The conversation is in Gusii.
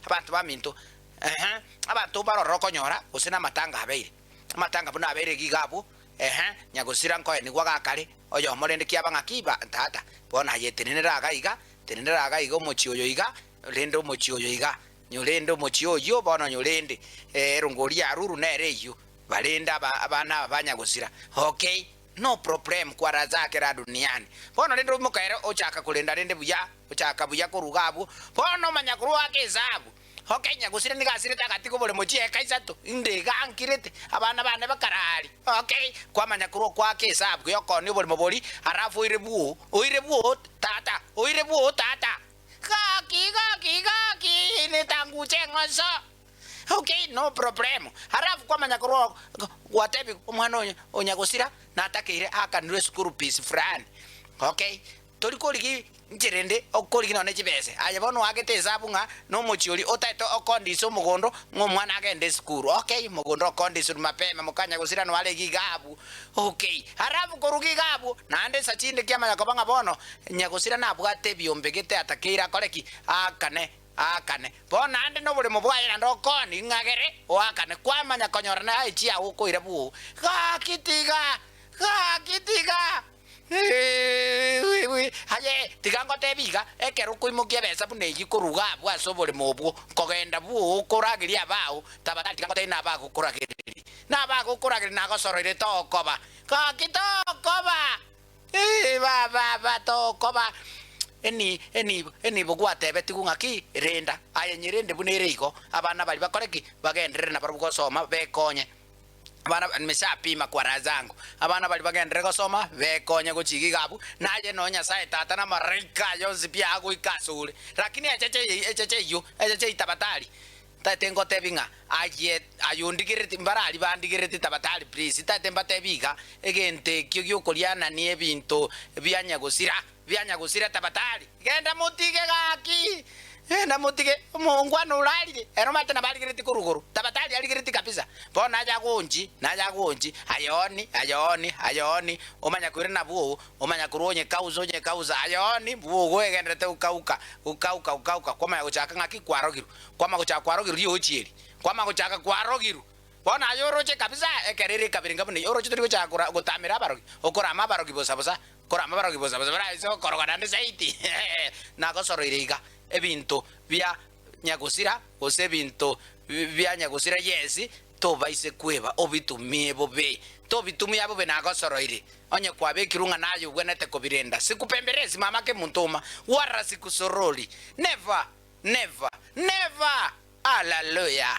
Abanto baminto, ehe, abanto mbarororo okonyora, gose namatanga abeire. Amatanga buna abeire iga abwo, ehe, nyagosira nkoenigwa gakare, oyomo rende kiaba ng'aki ba tata, bono aye tenenera iga iga, tenenera iga iga omochie oyo iga, rende omochie oyo iga, nyorende omochie oyio bono nyorende, erongori ya Ruru nere eyio, barende aba abana aba ba nyagosira, okay. No problem kwa razake la duniani. Bono rende oimoka ere ochaka korenda rende buya, ochaka buya korwa iga abwo, bono omanya korwa oake esabu. Okay nyagusire nigo asirete agatiga oboremo chieka isato, inde iga ankirete, abana bane bakarari. Okay, kwamanya korwa okoaka esabu yokonia oboremo boria, alafu oire bwoo, oire bwoo tata, oire bwoo tata. Gaki gaki gaki netanguche eng'oso. Okay, no problemo. Alafu kwamanya korwa gwatebiwa omwana oyo onyagosira natakeire aakanirwe eschool fees fulani. Okay, tori korigia nchera ende okorigia nonye chibese. Aye bono oagete esabu ng'a na omochie oria otaete okondisa omogondo ng'a omwana agende esukuru. Okay, omogondo okondisirwe mapema mokanyagosira noare iga iga abwo. Okay, alafu korwa iga iga abwo naende nsa chinde kiamanya koba ng'a bono nyagosira nabwate ebiombe gete atakeire akore ki? Aakane. Aakane. Bono naende noboremo bwaye naende okoni ng'agere oakane kwamanya konyora naye chiao okoira bwoo. Gaki tiga! Gaki tiga! Eeeeee Aye tiga ngotebi iga, ekero okoimokia ebesa buna eyio korwa iga abwo ase oboremo obwo, kogenda bwoo okorageria abao, tafadhali tiga ngotebi nabagokoragereria. Nabagokoragereria nagosoroire tokoba. Gaki tokoba! Ee, baba, tokoba eni, enibo, enibo gwatebetigwe ng'aki, Renda, aye nyerende buna ere igo, abana baria bakore ki? Bagenderere nabarabwo gosoma, bekonye. Abana ba, nimeshapima kwa raha zangu, abana baria bagenderere gosoma, bekonye gochia iga iga abwo, naye nonya Nyasae Tata na amaraika aye onsi pi agoika asore. Lakini echeche eye, echeche eyio, echeche eyio tabatari. Ntaete ngotebi ng'a aye aye ondigerereti, mbararia bandigerereti tabatari please, ntaete mbatebi iga, egento ekio giokorianania ebinto bia nyagosira, bia nyagosira tabatari, genda motige gaki, genda motige, omongwana orarire, ere omanyete nabo arigereti korwa igoro, tabatari arigereti kabisa, bono aye agonchi, naye agonchi, aye oni, aye oni, aye oni, omanya koirana bwoo, Omanya korwa onye kausa, onye kausa, aye oni, bw'ogoegenderete gokauka, gokauka, gokauka, kwamanya gochaka ng'aki kwarogirwe, kwamanya gochaka kwarogirwe riochi eri, kwamanya gochaka kwarogirwe. Bono aye oroche kabisa, ekero ere ekabere enga buna eyio, oroche tori gochaka kora gotamera abarogi, okorama abarogi bosa bosa, korama abarogi bosa bosa, baraise gokoroga naende zaidi, nagosoroire iga, ebinto bia nyagosira, gose ebinto bia nyagosira yes, tobaise kweba obitumie bobe, tobitumia bobe nagosoroire. Onye kwabekirwe ng'a naye ogwenerete kobirenda, sikupemberesi mama kemuntuma, wala sikusorori. Never! Never! Never! Hallelujah!